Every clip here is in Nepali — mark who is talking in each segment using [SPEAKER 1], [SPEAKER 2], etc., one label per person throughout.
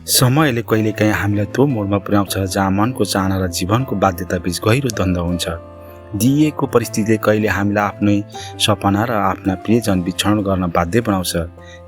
[SPEAKER 1] समयले कहिलेकाहीँ हामीलाई त्यो मोडमा पुर्याउँछ जहाँ मनको चाहना र जीवनको बाध्यता बीच गहिरो द्वन्द्व हुन्छ। दिइएको परिस्थितिले कहिले हामीलाई आफ्नै सपना र आफ्ना प्रियजन बिछोड गर्न बाध्य बनाउँछ।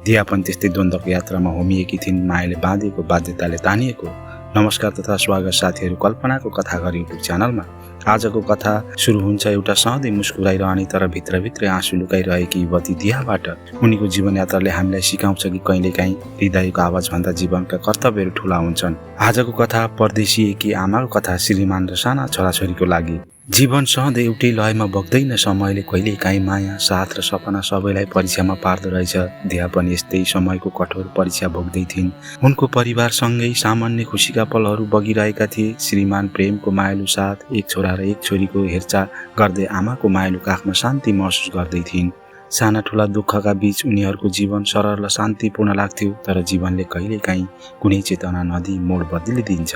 [SPEAKER 1] दिया पनि त्यस्तै द्वन्द्वको यात्रामा होमिएकी थिइन्, मायाले बाँधिएको बाध्यताले तानिएको। नमस्कार तथा स्वागत साथीहरू कल्पनाको कथाघर युट्युब च्यानलमा। आजको कथा सुरु हुन्छ एउटा सधैँ मुस्कुराइरहने तर भित्रभित्रै आँसु लुकाइरहेकी युवती दियाबाट। उनीको जीवनयात्राले हामीलाई सिकाउँछ कि कहिलेकाहीँ हृदयको आवाजभन्दा जीवनका कर्तव्यहरू ठुला हुन्छन्। आजको कथा परदेशिएकी आमाको कथा, श्रीमान र साना छोराछोरीको लागि। जीवन सधैँ एउटै लयमा बग्दैन। समयले कहिलेकाहीँ माया, साथ र सपना सबैलाई परीक्षामा पार्दो रहेछ। दिया पनि यस्तै समयको कठोर परीक्षा भोग्दै थिइन्। उनको परिवारसँगै सामान्य खुसीका पलहरू बगिरहेका थिए। श्रीमान प्रेमको मायालु साथ, एक छोरा र एक छोरीको हेरचाह गर्दै आमाको मायालु काखमा शान्ति महसुस गर्दै थिइन्। साना ठुला दुःखका बीच उनीहरूको जीवन सरल र शान्तिपूर्ण लाग्थ्यो। तर जीवनले कहिलेकाहीँ कुनै चेतना नदिई मोड बदलिदिन्छ।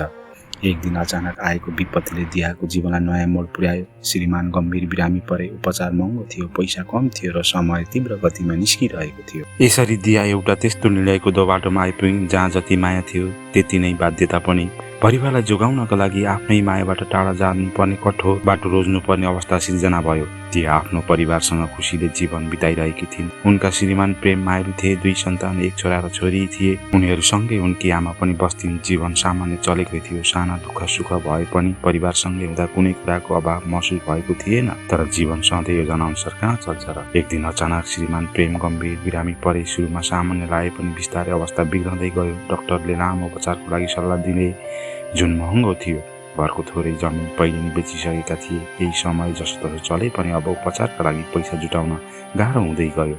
[SPEAKER 1] एक दिन अचानक आएको विपत्तिले दियाको जीवनलाई नयाँ मोड पुर्यायो। श्रीमान गम्भीर बिरामी परे। उपचार महँगो थियो, पैसा कम थियो र समय तीव्र गतिमा निस्किरहेको थियो। यसरी दिया एउटा त्यस्तो निर्णयको दोबाटोमा आइपुगिन् जहाँ जति माया थियो त्यति नै बाध्यता पनि। परिवारलाई जोगाउनका लागि आफ्नै मायाबाट टाढा जानुपर्ने, कठोर बाटो रोज्नुपर्ने अवस्था सिर्जना भयो। दिया आफ्नो परिवारसँग खुसीले जीवन बिताइरहेकी थिइन्। उनका श्रीमान प्रेम मायालु थिए। 2 सन्तान, एक छोरा र छोरी थिए। उनीहरूसँगै उनकी आमा पनि बस्थिन्। जीवन सामान्य चलेकै थियो। साना दुःख सुख भए पनि परिवारसँगै हुँदा कुनै कुराको अभाव महसुस भएको थिएन। तर जीवन सधैँ योजना अनुसार कहाँ चल्छ र। एक दिन अचानक श्रीमान प्रेम गम्भीर बिरामी परे। सुरुमा सामान्य लागे पनि बिस्तारै अवस्था बिग्रँदै गयो। डाक्टरले लामो उपचारको लागि सल्लाह दिने, जुन महँगो थियो। घरको थोरै जमिन पहिले नै बेचिसकेका थिए। केही समय जसोतसो चले पनि अब उपचारका लागि पैसा जुटाउन गाह्रो हुँदै गयो।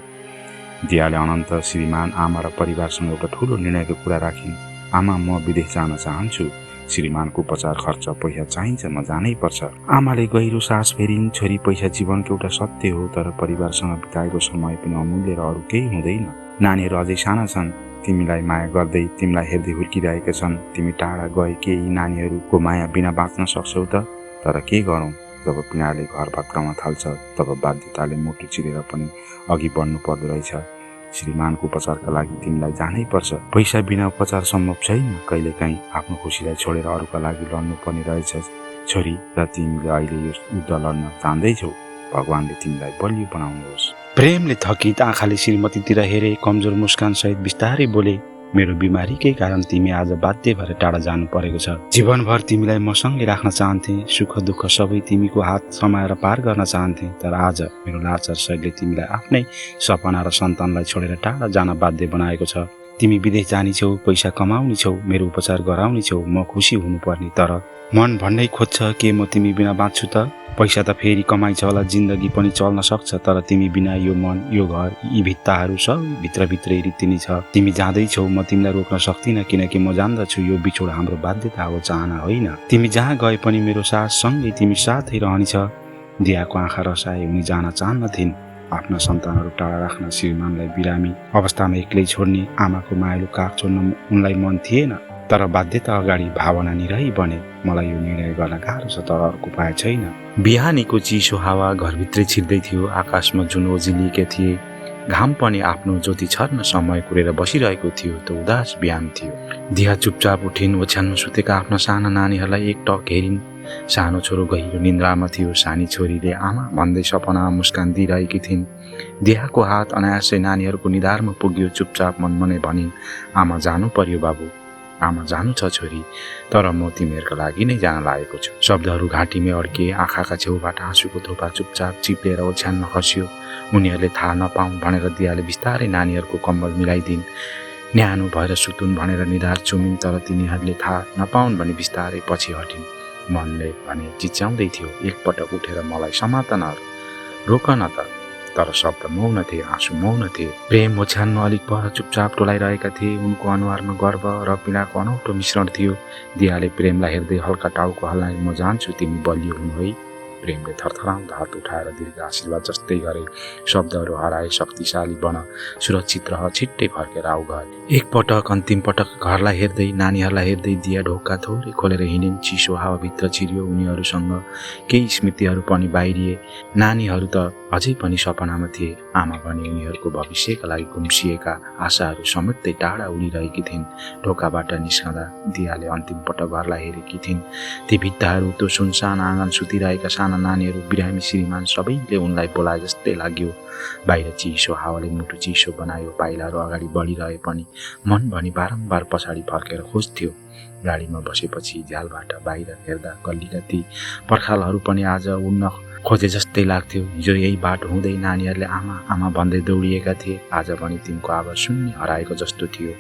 [SPEAKER 1] दियाले अनन्त श्रीमान, आमा र परिवारसँग एउटा ठुलो निर्णयको कुरा राखिन्। आमा, म विदेश जान चाहन्छु। श्रीमानको उपचार खर्च पैसा चाहिन्छ, म जानै पर्छ। आमाले गहिरो सास फेरिन्। छोरी, पैसा जीवनको एउटा सत्य हो, तर परिवारसँग बिताएको समय पनि अमूल्य र अरू केही हुँदैन। नानीहरू अझै साना छन्, तिमीलाई माया गर्दै, तिमीलाई हेर्दै हुर्किरहेका छन्। तिमी टाढा गए केही नानीहरूको माया बिना बाँच्न सक्छौ त? तर के गरौँ, जब पीडाले घर भत्काउन थाल्छ तब बाध्यताले मुटु चिरेर पनि अघि बढ्नु पर्दो रहेछ। श्रीमानको उपचारका लागि तिमीलाई जानै पर्छ। पैसा बिना उपचार सम्भव छैन। कहिलेकाहीँ आफ्नो खुसीलाई छोडेर अरूका लागि लड्नु पर्ने रहेछ। छोरी, र तिमीले अहिले यो युद्ध लड्न चाहँदैछौ। भगवानले तिमीलाई बलियो बनाउनुहोस्। प्रेमले थकित आँखाले श्रीमतीतिर हेरे। कमजोर मुस्कान सहित बिस्तारै बोले, मेरो बिमारीकै कारण तिमी आज बाध्य भएर टाढा जानु परेको छ। जीवनभर तिमीलाई मसँगै राख्न चाहन्थे। सुख दुःख सबै तिमीको हात समाएर पार गर्न चाहन्थे। तर आज मेरो लाचार शरीरले तिमीलाई आफ्नै सपना र सन्तानलाई छोडेर टाढा जान बाध्य बनाएको छ। तिमी विदेश जाने छौ, पैसा कमाउने छौ, मेरो उपचार गराउने छौ, म खुसी हुनुपर्ने। तर मन भन्नै खोज्छ के म तिमी बिना बाँच्छु त? पैसा त फेरि कमाइछ होला, जिन्दगी पनि चल्न सक्छ, तर तिमी बिना यो मन, यो घर, यी भित्ताहरू सबै भित्रभित्रै रित्तिने छ। तिमी जाँदैछौ, म तिमीलाई रोक्न सक्दिनँ, किनकि म जान्दछु यो बिछोड हाम्रो बाध्यता हो, चाहना होइन। तिमी जहाँ गए पनि मेरो साथसँगै तिमी साथै रहनेछ। दियाको आँखा रसाए। उनी जान चाहन्नथिन्। आफ्ना सन्तानहरू टाढा राख्न, श्रीमानलाई बिरामी अवस्थामा एक्लै छोड्ने, आमाको मायालु काख छोड्न उनलाई मन थिएन। तर बाध्यता अगाडि भावना निरही बने। मलाई यो निर्णय गर्न गाह्रो छ, तर अर्को उपाय छैन। बिहानीको चिसो हावा घरभित्रै छिर्दै थियो। आकाशमा जुन ओझिलिएका थिए, घाम पनि आफ्नो ज्योति छर्न समय कुरेर बसिरहेको थियो। त उदास बिहान थियो। दिया चुपचाप उठिन्। ओछ्यानमा सुतेका आफ्ना साना नानीहरूलाई एकटक हेरिन्। सानो छोरो गहिरो निन्द्रामा थियो। सानी छोरीले आमा भन्दै सपनामा मुस्कान दिइरहेकी थिइन्। दियाको हात अनायासै नानीहरूको निधारमा पुग्यो। चुपचाप मनमनै भनिन्, आमा जानु पर्यो बाबु, आमा जानु छ छोरी, तर म तिमीहरूका लागि नै जान लागेको छु। शब्दहरू घाँटीमै अड्किए। आँखाका छेउबाट आँसुको थोपा चुपचाप चिप्लेर ओछ्यानमा खस्यो। उनीहरूले थाहा नपाउन् भनेर दियाले बिस्तारै नानीहरूको कम्बल मिलाइदिन्। न्यानो भएर सुतुन् भनेर निधार चुमिन्, तर तिनीहरूले थाहा नपाउन् भने बिस्तारै पछि हटिन्। मनले भने चिच्याउँदै थियो, एकपटक उठेर मलाई समात न, रोक न त। तर शब्द मौन थिए, आँसु मौन थिए। प्रेम ओछ्यानमा अलिक पर चुपचाप टोलाइरहेका थिए। उनको अनुहारमा गर्व र पीडाको अनौठो मिश्रण थियो। दियाले प्रेमलाई हेर्दै हल्का टाउको हल्लाए, म जान्छु, तिमी बलियो हुनु है। प्रेमले थरथराउँदो हात उठाएर दीर्घ आशीर्वाद जस्तै गरे। शब्दहरू हराए, शक्तिशाली बन, सुरक्षित रह, छिट्टै फर्केर आऊ घर। एकपटक अन्तिम पटक घरलाई हेर्दै, नानीहरूलाई हेर्दै दिया ढोका थोरै खोलेर हिँडिन्। चिसो हावाभित्र छिरियो। उनीहरूसँग केही स्मृतिहरू पनि बाहिरिए। नानीहरू त अझै पनि सपनामा थिए। आमा भने उनीहरूको भविष्यका लागि गुम्सिएका आशाहरू समेट्दै टाढा उडिरहेकी थिइन्। ढोकाबाट निस्कँदा दियाले अन्तिम पटक घरलाई हेरेकी थिइन्। ती भित्ताहरू, त्यो सुनसान आँगन, सुतिरहेका साना नानीहरू, बिरामी श्रीमान, सबैले उनलाई बोलाए जस्तै लाग्यो। बाहिर चिसो हावाले मुटु चिसो बनायो। पाइलाहरू अगाडि बढिरहे पनि मन भनी बारम्बार पछाडि फर्केर खोज्थ्यो। गाडीमा बसेपछि झ्यालबाट बाहिर हेर्दा गल्लीका ती पर्खालहरू पनि आज उड्न खोजे जस्तै लाग्थ्यो। हिजो यही बाटो हुँदै नानीहरूले आमा आमा भन्दै दौडिएका थिए। आज पनि तिनको आवाज शून्य हराएको जस्तो थियो।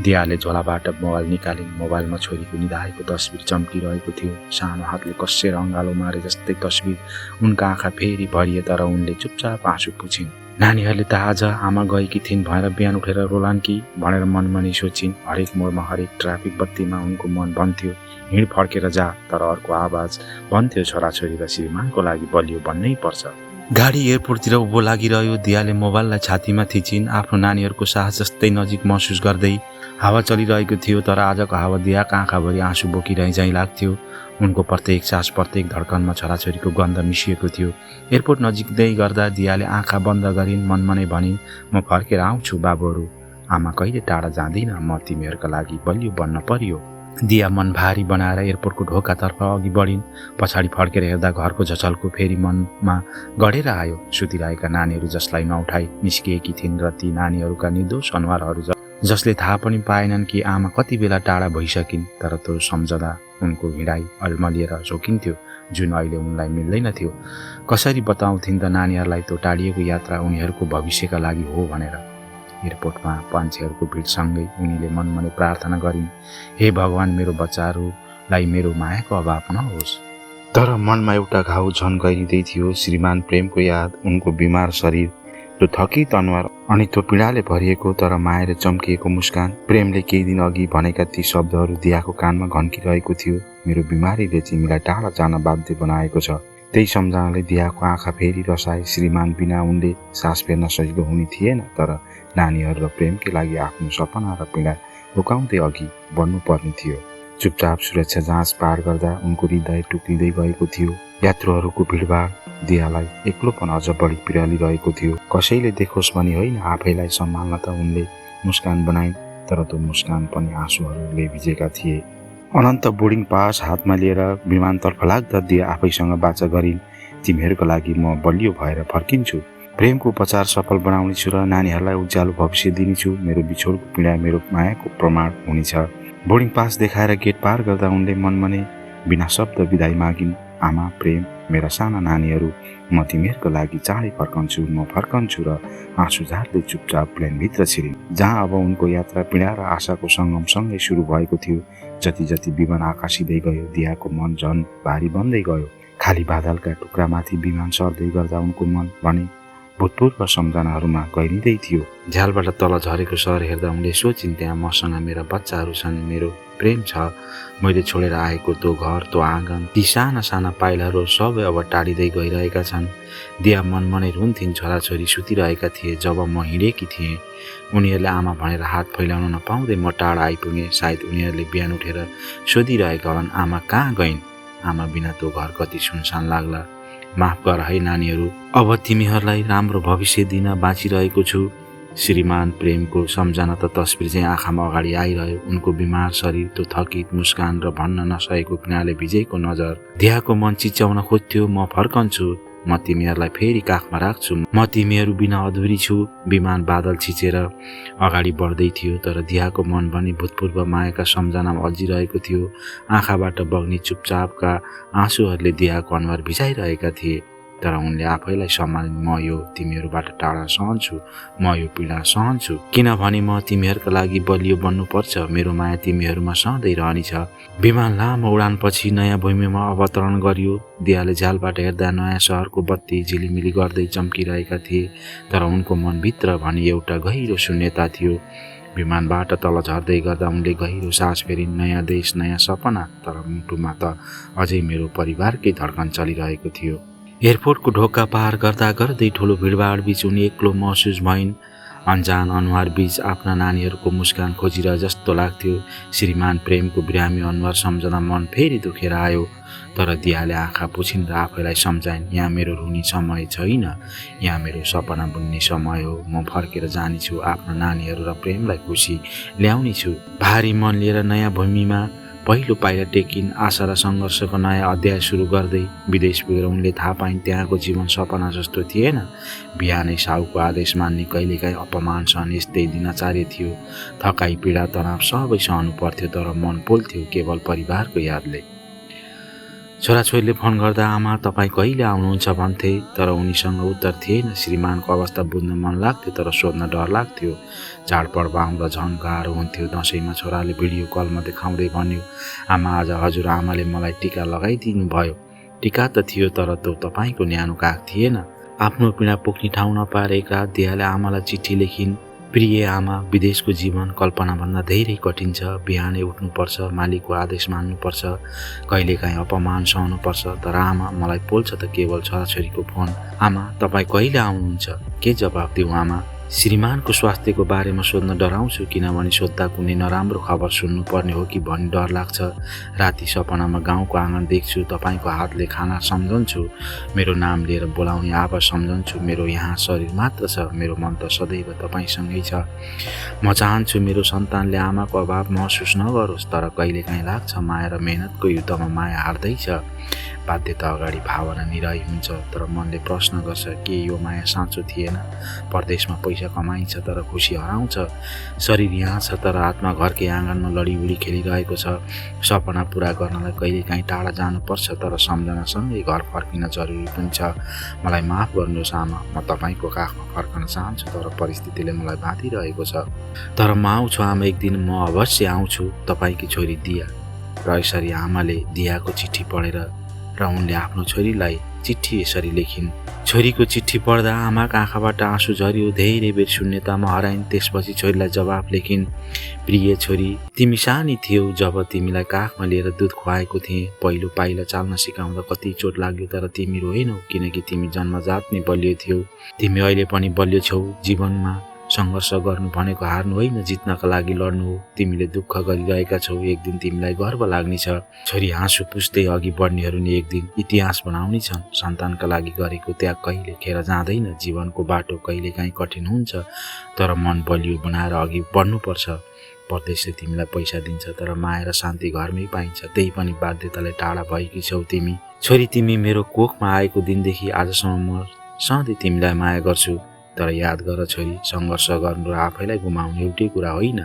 [SPEAKER 1] दियाले झोलाबाट मोबाइल निकालिन्। मोबाइलमा छोरीको निधाएको तस्बिर चम्किरहेको थियो। सानो हातले कसेर अँगालो मारे जस्तै तस्बिर। उनका आँखा फेरि भरिए, तर उनले चुपचाप आँसु पुछिन्। नानीहरूले त आज आमा गएकी थिइन् भनेर बिहान उठेर रोलान् कि भनेर मनमनी सोचिन्। हरेक मोडमा, हरेक ट्राफिक बत्तीमा उनको मन भन्थ्यो, हिँड फर्केर जा। तर अर्को आवाज भन्थ्यो, छोराछोरी र श्रीमानको लागि बलियो बन्नै पर्छ। गाडी एयरपोर्टतिर उभो लागिरह्यो। दियाले मोबाइललाई छातीमा थिचिन्, आफ्नो नानीहरूको साहस जस्तै नजिक महसुस गर्दै। हावा चलिरहेको थियो, तर आजको हावा दियाका आँखाभरि आँसु बोकिरहे झैँ लाग्थ्यो। उनको प्रत्येक सास, प्रत्येक धड्कनमा छोराछोरीको गन्ध मिसिएको थियो। एयरपोर्ट नजिकै गर्दा दियाले आँखा बन्द गरिन्। मनमनै भनिन्, म फर्केर आउँछु बाबुहरू। आमा कहिले टाढा जाँदिन, म तिमीहरूका लागि बलियो बन्न पर्यो। दिया मन भारी बनाएर एयरपोर्टको ढोकातर्फ अघि बढिन्। पछाडि फर्केर हेर्दा घरको झचल्को फेरि मनमा गढेर आयो। सुतिरहेका नानीहरू जसलाई नउठाई निस्किएकी थिइन् र ती नानीहरूका निर्दोष अनुहारहरू जसले थाहा पनि पाएनन् कि आमा कति बेला टाढा भइसकिन्। तर त्यो सम्झदा उनको हिँडाइ अल्मलिएर झोकिन्थ्यो, जुन अहिले उनलाई मिल्दैनथ्यो। कसरी बताउँथिन् त नानीहरूलाई त्यो टाढिएको यात्रा उनीहरूको भविष्यका लागि हो भनेर। एयरपोर्टमा मान्छेहरूको भिडसँगै उनीले मनमनै प्रार्थना गरिन्, हे भगवान, मेरो बच्चाहरूलाई मेरो मायाको अभाव नहोस्। तर मनमा एउटा घाउ झन गइरिँदै थियो। श्रीमान प्रेमको याद, उनको बिमार शरीर, त्यो थकित अनुहार, अनि त्यो पीडाले भरिएको तर मायाले चम्किएको मुस्कान। प्रेमले केही दिन अघि भनेका ती शब्दहरू दियाको कानमा घन्किरहेको थियो, मेरो बिमारीले तिमीलाई टाढा जान बाध्य बनाएको छ। त्यही सम्झनाले दियाको आँखा फेरि रसाए। श्रीमान बिना उनले सास फेर्न सजिलो हुने थिएन, तर नानीहरू र प्रेमकै लागि आफ्नो सपना र पीडा लुकाउँदै अघि बढ्नुपर्ने थियो। चुपचाप सुरक्षा जाँच पार गर्दा उनको हृदय टुक्रिँदै गएको थियो। यात्रुहरूको भिडभाड दियालाई एक्लोपन अझ बढी पिरालिरहेको थियो। कसैले देखोस् भनी होइन, आफैलाई सम्हाल्न त उनले मुस्कान बनाइन्, तर त्यो मुस्कान पनि आँसुहरूले भिजेका थिए। अनन्त बोर्डिङ पास हातमा लिएर विमानतर्फ लाग्दा दिया आफैसँग बाचा गरिन्, तिमीहरूका लागि म बलियो भएर फर्किन्छु। प्रेमको उपचार सफल बनाउनेछु र नानीहरूलाई उज्यालो भविष्य दिनेछु। मेरो बिछोडको पीडा मेरो मायाको प्रमाण हुनेछ। बोर्डिङ पास देखाएर गेट पार गर्दा उनले मनमनै बिना शब्द बिदाई मागिन्, आमा, प्रेम, मेरा साना नानीहरू, म तिमीहरूको लागि चाँडै फर्कन्छु, म फर्कन्छु। र आँसु झार्दै चुपचाप प्लेनभित्र छिरिन्, जहाँ अब उनको यात्रा पीडा र आशाको सङ्गमसँगै सुरु भएको थियो। जति जति विमान आकाशिँदै गयो, दियाको मन झन् भारी बन्दै गयो। खाली बादलका टुक्रामाथि विमान सर्दै गर्दा उनको मन भने भूतपूर्व सम्झनाहरूमा गहिरिँदै थियो। झ्यालबाट तल झरेको सहर हेर्दा उनले सोचिन्, त्यहाँ मसँग मेरा बच्चाहरू छन्, मेरो प्रेम छ। मैले छोडेर आएको त्यो घर, त्यो आँगन, ती साना साना पाइलाहरू सबै अब टाढिँदै गइरहेका छन्। दिया मनमनै रुन्थिन्। छोराछोरी सुतिरहेका थिए जब म हिँडेकी थिएँ। उनीहरूले आमा भनेर हात फैलाउन नपाउँदै म टाढा आइपुगेँ। सायद उनीहरूले बिहान उठेर सोधिरहेका होलान्, आमा कहाँ गइन्? आमा बिना त्यो घर कति सुनसान लाग्ला। माफ गर है नानीहरू, अब तिमीहरूलाई राम्रो भविष्य दिन बाँचिरहेको छु। श्रीमान प्रेमको सम्झना त तस्बिर चाहिँ आँखामा अगाडि आइरह्यो। उनको बिमार शरीर, त्यो थकित मुस्कान र भन्न नसकेको पीडाले भिजेको नजर। दियाको मन चिच्याउन खोज्थ्यो, म फर्कन्छु, म तिमीहरूलाई फेरि काखमा राख्छु, म तिमीहरू बिना अधुरी छु। विमान बादल छिचेर अगाडि बढ्दै थियो, तर दियाको मन पनि भूतपूर्व मायाका सम्झनामा अल्झिरहेको थियो। आँखाबाट बग्ने चुपचापका आँसुहरूले दियाको अनुहार भिजाइरहेका थिए। तर उनले आफैलाई सम्हालिन्, म यो तिमीहरूबाट टाढा सहन्छु, म यो पीडा सहन्छु, किनभने म तिमीहरूका लागि बलियो बन्नुपर्छ। मेरो माया तिमीहरूमा सधैँ रहनेछ। विमान लामो उडानपछि नयाँ भूमिमा अवतरण गरियो। दियाले झ्यालबाट हेर्दा नयाँ सहरको बत्ती झिलिमिली गर्दै चम्किरहेका थिए, तर उनको मनभित्र भने एउटा गहिरो शून्यता थियो। विमानबाट तल झर्दै गर्दा उनले गहिरो सास फेरि नयाँ देश नयाँ सपना, तर मुटुमा त अझै मेरो परिवारकै धड्कन चलिरहेको थियो। एयरपोर्टको ढोका पार गर्दा गर्दै ठुलो भिडभाड बीच उनी एक्लो महसुस भइन्। अन्जान अनुहार बीच आफ्ना नानीहरूको मुस्कान खोजिरहे जस्तो लाग्थ्यो। श्रीमान प्रेमको बिरामी अनुहार सम्झँदा मन फेरि दुखेर आयो। तर दियाले आँखा पुछिन् र आफैलाई सम्झाइन्, यहाँ मेरो रुनी समय छैन, यहाँ मेरो सपना बुन्ने समय हो। म फर्केर जानेछु, आफ्ना नानीहरू र प्रेमलाई खुसी ल्याउने छु। भारी मन लिएर नयाँ भूमिमा पहिलो पाइला टेकिन्। आशा र सङ्घर्षको नयाँ अध्याय सुरु गर्दै विदेश पुगेर उनले थाहा पाइन् त्यहाँको जीवन सपना जस्तो थिएन। बिहानै साहुको आदेश मान्ने, कहिलेकाहीँ अपमान सहने यस्तै दिनचार्य थियो। थकाइ, पीडा, तनाव सबै सहनु पर्थ्यो, तर मन पोल्थ्यो केवल परिवारको यादले। छोराछोरीले फोन गर्दा आमा तपाईँ कहिले आउनुहुन्छ भन्थे, तर उनीसँग उत्तर थिएन। श्रीमानको अवस्था बुझ्न मन लाग्थ्यो, तर सोध्न डर लाग्थ्यो। चाडपर्व आउँदा झन् गाह्रो हुन्थ्यो। दसैँमा छोराले भिडियो कलमा देखाउँदै भन्यो, आमा आज हजुरआमाले मलाई टिका लगाइदिनु भयो। टिका त थियो, तर त्यो तपाईँको न्यानो काग थिएन। आफ्नो पीडा पोख्ने ठाउँ नपाएर एक रात दियाले आमालाई चिठी लेखिन्, प्रिय आमा, विदेशको जीवन कल्पनाभन्दा धेरै कठिन छ। बिहानै उठ्नुपर्छ, मालिकको आदेश मान्नुपर्छ, कहिलेकाहीँ अपमान सहनुपर्छ, तर आमा मलाई पोल्छ त केवल छोराछोरीको फोन। आमा तपाईँ कहिले आउनुहुन्छ? के जवाफ दिउँ आमा? श्रीमानको स्वास्थ्यको बारेमा सोध्न डराउँछु, किनभने सोद्धा कुनै नराम्रो खबर सुन्नुपर्ने हो कि भन्ने डर लाग्छ। राति सपनामा गाउँको आँगन देख्छु, तपाईँको हातले खाना सम्झन्छु, मेरो नाम लिएर बोलाउने आवाज सम्झन्छु। मेरो यहाँ शरीर मात्र छ, मेरो मन त सदैव तपाईँसँगै छ। म चाहन्छु मेरो सन्तानले आमाको अभाव महसुस नगरोस्, तर कहिलेकाहीँ लाग्छ माया र मेहनतको युद्धमा माया हार्दैछ। बाध्यता अगाडि भावना निराई हुन्छ, तर मनले प्रश्न गर्छ के यो माया साँचो थिएन? परदेशमा पैसा कमाइन्छ तर खुसी हराउँछ। शरीर यहाँ छ तर आत्मा घरकै आँगनमा लडीउडी खेलिरहेको छ। सपना पुरा गर्नलाई कहिलेकाहीँ टाढा जानुपर्छ, तर सम्झनासँगै घर फर्किन जरुरी पनि छ। मलाई माफ गर्नुहोस् आमा, म तपाईँको काखमा फर्कन चाहन्छु, तर परिस्थितिले मलाई बाँधिरहेको छ। तर म आउँछु आमा, एक दिन म अवश्य आउँछु। तपाईँकी छोरी दिया। र यसरी आमाले दियाको चिठी पढेर र उनले आफ्नो छोरीलाई चिठी यसरी लेखिन्। छोरीको चिठी पढ्दा आमाका आँखाबाट आँसु झर्यो। धेरै बेर शून्यतामा हराइन्। त्यसपछि छोरीलाई जवाफ लेखिन्, प्रिय छोरी, तिमी सानी थियौ जब तिमीलाई काखमा लिएर दुध खुवाएको थिएँ। पहिलो पाइला चाल्न सिकाउँदा कति चोट लाग्यो, तर तिमी रोएनौ, किनकि तिमी जन्मजात नै बलियो थियौ। तिमी अहिले पनि बलियो छौ। जीवनमा सङ्घर्ष गर्नु भनेको हार्नु होइन, जित्नका लागि लड्नु हो। तिमीले दुःख गरिरहेका छौ, एक दिन तिमीलाई गर्व लाग्नेछ। छोरी हाँसु पुस्दै अघि बढ्नेहरू नि एक दिन इतिहास बनाउने छन्। सन्तानका लागि गरेको त्याग कहिले खेर जाँदैन। जीवनको बाटो कहिलेकाहीँ कठिन हुन्छ, तर मन बलियो बनाएर अघि बढ्नुपर्छ। परदेशले तिमीलाई पैसा दिन्छ, तर माया र शान्ति घरमै पाइन्छ। त्यही पनि बाध्यताले टाढा भएकी छौ तिमी। छोरी, तिमी मेरो कोखमा आएको दिनदेखि आजसम्म म सधैँ तिमीलाई माया गर्छु। तर याद गर छोरी, सङ्घर्ष गर्नु र आफैलाई गुमाउनु एउटै कुरा होइन।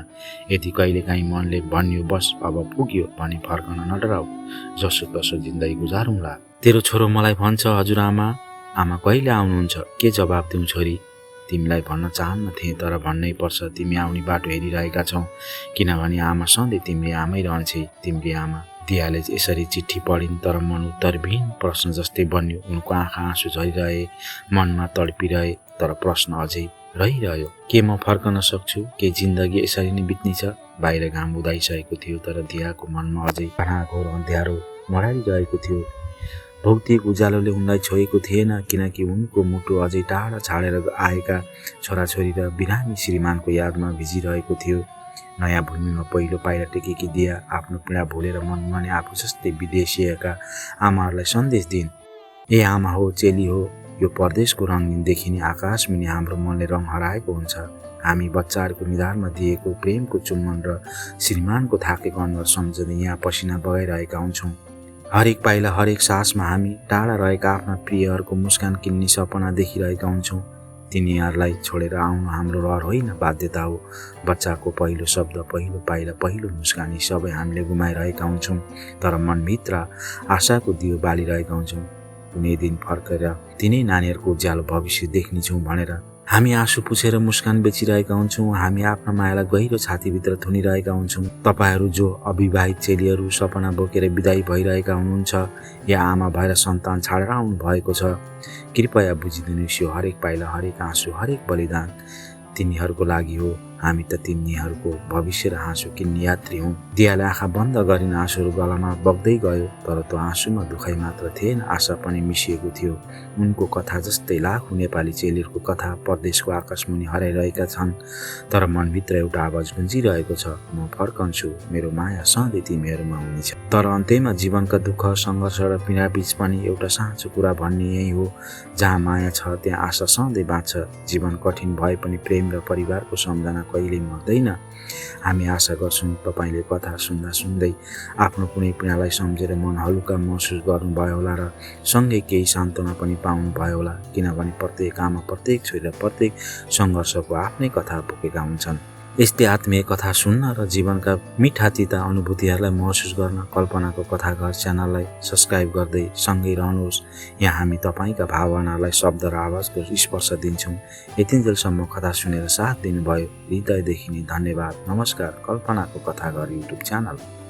[SPEAKER 1] यदि कहिलेकाहीँ मनले भन्यो बस अब पुग्यो भने फर्कन नडराऊ, जसो तसो जिन्दगी गुजारौँला। तेरो छोरो मलाई भन्छ, हजुरआमा, आमा कहिले आउनुहुन्छ? के जवाब दिउँ छोरी? तिमीलाई भन्न चाहन्न थिएँ, तर भन्नै पर्छ। तिमी आउने बाटो हेरिरहेका छौ, किनभने आमा सधैँ तिमीले आमै रहन्छे। तिमीले आमा। दियाले यसरी चिठी पढिन्, तर मन उत्तरविहीन प्रश्न जस्तै बन्यो। उनको आँखा आँसु झरिरहे, मनमा तडपिरहे, तर प्रश्न अझै रहिरह्यो। के म फर्कन सक्छु? के जिन्दगी यसरी नै बित्नेछ? बाहिर घाम उदाइसकेको थियो, तर दियाको मनमा अझै घोर अँध्यारो मडारिरहेको थियो। भौतिक उज्यालोले उनलाई छोएको थिएन, किनकि उनको मुटु अझै टाढा छाडेर आएका छोराछोरी र बिरामी श्रीमानको यादमा भिजिरहेको थियो। नयाँ भूमिमा पहिलो पाइला टेकेकी दिया आफ्नो पीडा भुलेर मनमने आफू जस्तै विदेशिएका आमाहरूलाई सन्देश दिइन्। ए आमा हो, चेली हो, यो परदेशको रङ्गीन देखिने आकाश मुनि हाम्रो मनले रङ हराएको हुन्छ। हामी बच्चाहरूको निधारमा दिएको प्रेमको चुम्बन र श्रीमानको थाकेको अनुहार सम्झँदै यहाँ पसिना बगाइरहेका हुन्छौँ। हरेक पाइला, हरेक सासमा हामी टाढा रहेका आफ्ना प्रियहरूको मुस्कान किन्ने सपना देखिरहेका हुन्छौँ। तिनीहरूलाई छोडेर आउनु हाम्रो रहर होइन, बाध्यता हो। बच्चाको पहिलो शब्द, पहिलो पाइला, पहिलो मुस्कान, यी सबै हामीले गुमाइरहेका हुन्छौँ, तर मनभित्र आशाको दियो बालिरहेका हुन्छौँ। कुनै दिन फर्केर तिनै नानीहरूको उज्यालो भविष्य देख्नेछौँ भनेर हामी आँसु पुछेर मुस्कान बेचिरहेका हुन्छौँ। हामी आफ्ना मायालाई गहिरो छातीभित्र थुनिरहेका हुन्छौँ। तपाईँहरू जो अविवाहित चेलीहरू सपना बोकेर विदाई भइरहेका हुनुहुन्छ या आमा भएर सन्तान छाडेर आउनु भएको छ, कृपया बुझिदिनुहोस्, यो हरेक पाइला, हरेक आँसु, हरेक बलिदान तिनीहरूको लागि हो।
[SPEAKER 2] हामी त तिमीहरूको भविष्य र हाँसो किन्ने यात्री हौँ। दियाले आँखा बन्द गरिन आँसुहरू गलामा बग्दै गयो, तर त्यो आँसुमा दुखाइ मात्र थिएन, आशा पनि मिसिएको थियो। उनको कथा जस्तै लाखौँ नेपाली चेलीहरूको कथा परदेशको आकाशमुनि हराइरहेका छन्, तर मनभित्र एउटा आवाज गुन्जिरहेको छ, म फर्कन्छु, मेरो माया सधैँ तिमीहरूमा हुनेछ। तर अन्त्यमा जीवनका दुःख, सङ्घर्ष र पीडा बीच पनि एउटा साँचो कुरा भन्ने यही हो, जहाँ माया छ त्यहाँ आशा सधैँ बाँच्छ। जीवन कठिन भए पनि प्रेम र परिवारको सम्झना कहिल्यै मर्दैन। हामी आशा गर्छौँ तपाईँले कथा सुन्दा सुन्दै आफ्नो कुनै पीडालाई सम्झेर मन हलुका महसुस गर्नुभयो होला र सँगै केही सान्त्वना पनि पाउनुभयो होला, किनभने प्रत्येक आमा, प्रत्येक छोरी र प्रत्येक सङ्घर्षको आफ्नै कथा बोकेका हुन्छन्। यस्तै आत्मीय कथा सुन्न र जीवनका मिठा तिता अनुभूतिहरूलाई महसुस गर्न कल्पनाको कथाघर च्यानललाई सब्सक्राइब गर्दै सँगै रहनुहोस्। यहाँ हामी तपाईँका भावनालाई शब्द र आवाजको स्पर्श दिन्छौँ। यतिन्जेलसम्म कथा सुनेर साथ दिनुभयो हृदयदेखि नै धन्यवाद। नमस्कार। कल्पनाको कथाघर युट्युब च्यानल।